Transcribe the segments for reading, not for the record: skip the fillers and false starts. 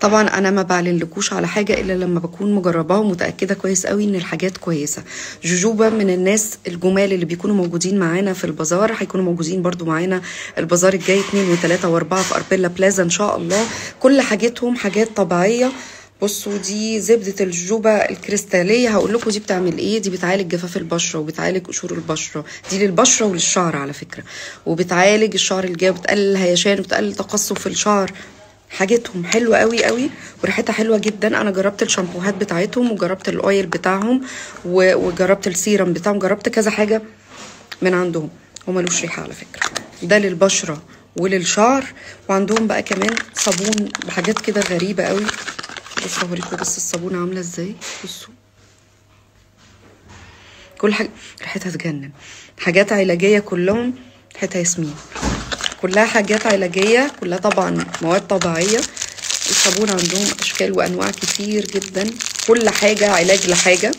طبعا انا ما بعلنلكوش على حاجة الا لما بكون مجرباها ومتاكده كويس قوي ان الحاجات كويسة. جوجوبا من الناس الجمال اللي بيكونوا موجودين معانا في البازار، هيكونوا موجودين برضو معانا البازار الجاي 2 و3 و4 في أربيلا بلازا ان شاء الله. كل حاجتهم حاجات طبيعية. بصوا دي زبدة الجوجوبا الكريستالية، هقول لكم دي بتعمل ايه. دي بتعالج جفاف البشرة وبتعالج قشور البشرة، دي للبشرة وللشعر على فكرة، وبتعالج الشعر الجاف، وبتقلل الهيشان، وبتقلل تقصف الشعر. حاجتهم حلوة قوي قوي وريحتها حلوة جدا. انا جربت الشامبوهات بتاعتهم وجربت ال oil بتاعهم وجربت السيرم بتاعهم، جربت كذا حاجة من عندهم، وملوش ريحة على فكرة. ده للبشرة وللشعر. وعندهم بقى كمان صابون بحاجات كده غريبة قوي. بصوا هوريكم بس الصابونه عامله ازاي. بصوا كل حاجة ريحتها تجنن، حاجات علاجية كلهم، ريحتها ياسمين، كلها حاجات علاجية، كلها طبعا مواد طبيعية. الصابون عندهم اشكال وانواع كتير جدا، كل حاجة علاج لحاجة.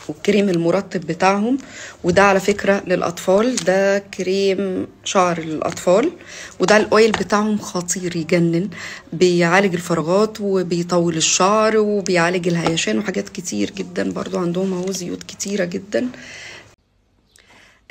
والكريم المرطب بتاعهم، وده على فكرة للأطفال، ده كريم شعر للأطفال. وده الأويل بتاعهم خطير يجنن، بيعالج الفراغات وبيطول الشعر وبيعالج الهيشان وحاجات كتير جدا. برضو عندهم اهو زيوت كتيرة جدا.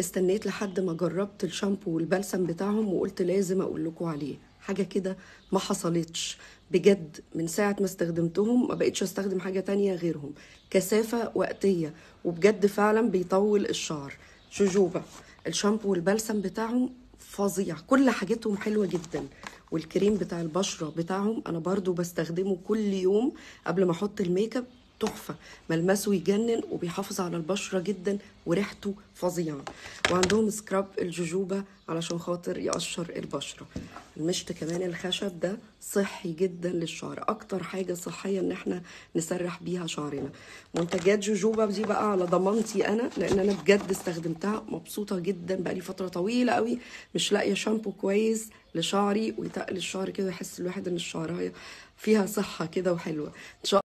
استنيت لحد ما جربت الشامبو والبلسم بتاعهم وقلت لازم اقول لكم عليه. حاجة كده ما حصلتش بجد، من ساعة ما استخدمتهم ما بقيتش استخدم حاجة تانية غيرهم. كثافة وقتية وبجد فعلا بيطول الشعر. جوجوبا الشامبو والبلسم بتاعهم فظيع، كل حاجتهم حلوة جدا. والكريم بتاع البشرة بتاعهم انا برضو بستخدمه كل يوم قبل ما احط الميك اب، تحفة، ملمسه يجنن وبيحافظ على البشرة جدا وريحته فظيعة. وعندهم scrub الجوجوبا علشان خاطر يقشر البشرة. المشط كمان الخشب ده صحي جدا للشعر، اكتر حاجة صحية ان احنا نسرح بيها شعرنا. منتجات جوجوبا دي بقى على ضمانتي انا، لان انا بجد استخدمتها مبسوطة جدا. بقالي فترة طويلة قوي مش لاقية شامبو كويس لشعري ويتقل الشعر كده، يحس الواحد ان الشعراية فيها صحة كده وحلوة. ان شاء